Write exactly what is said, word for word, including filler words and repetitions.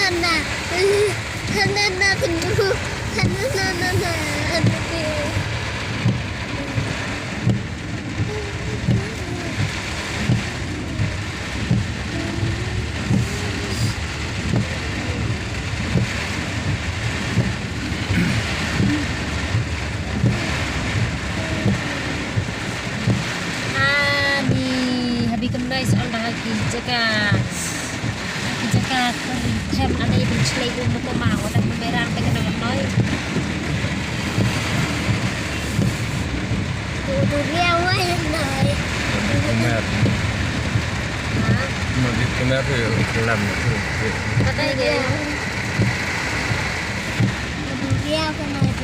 Na, na, na, na, na, na, na, na. Ani, habi kumno i sa ong da ha ki jaka. Ki jaka kyrteng, ani, i pynchlei u mukoma, wat da kumno i rang te ka dang noi. Tu, tu, dia wai noi. Kumer. Ha? Madi kumer tu, kelam tu. Pakai dia. Tu, dia wai noi.